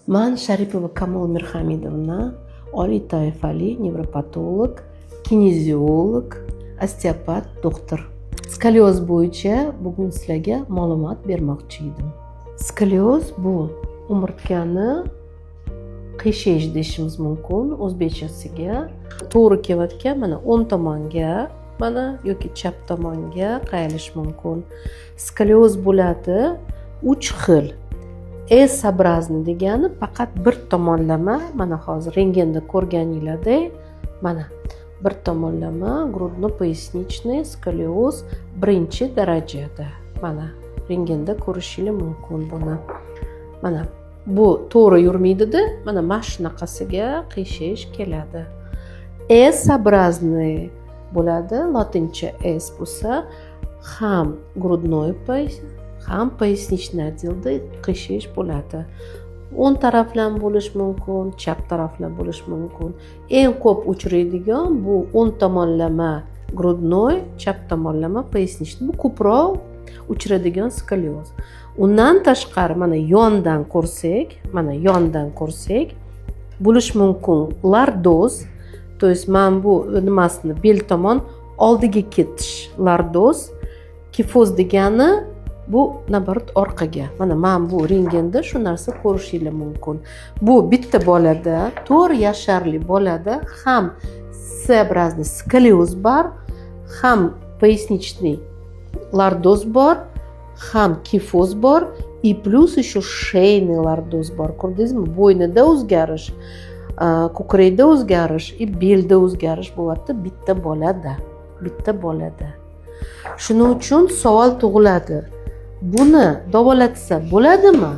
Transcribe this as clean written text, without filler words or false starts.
Man Sharipova Kamola Mirhamidovna, oliy toifali nevropatolog, kineziolog, osteopat doktor. Skolioz bo'yicha bugun sizlarga ma'lumot bermoqchi edim. Skolioz bu umurtqani qiyshayish deyishimiz mumkin o'zbekchasiga. To'g'ri kelayotgan, mana, o'ng tomonga, mana, yoki chap tomonga qayilish mumkin. Skolioz bo'ladi uch xil. S-образный degani faqat bir tomonlama. Mana, hozir rentgenda ko'rganinglardek, mana, bir tomonlama грудно поясничный skolioz birinchi darajada. Mana, rentgenda ko'rishinglar mumkin buni. Mana bu to'g'ri yurmaydida, mana shunaqasiga qiyshayish keladi. S-образный bo'ladi, lotincha S bo'lsa, ham грудной, ham поясничный отдел da qiyshayish bo'ladi. O'ng taraflam bo'lishi mumkin, chap taraflam bo'lishi mumkin. Eng ko'p uchraydigan bu o'ng tomonlama грудной, chap tomonlama поясничный. Bu ko'proq uchraydigan skolioz. Undan tashqari, mana, yondan ko'rsak, mana, yondan ko'rsak, bo'lishi mumkin lordoz, то есть mana bu nimasini, bel tomon oldiga ketish, lordoz. Kifoz degani bu наоборот orqaga. Mana bu rentgenda shu narsa ko'rishinglar mumkin. Bu bitta bolada, 4 yasharli bolada ham S-образный skolioz bor, ham поясничный lordoz bor, ham kifoz bor и плюс еще шейный lordoz bor. Ko'rdingizmi, bo'ynida o'zgarish, ko'krakda o'zgarish и belda o'zgarish bo'lyapti bitta bolada, bitta bolada. Shuning uchun savol tug'iladi: buni davolatsa bo'ladimi?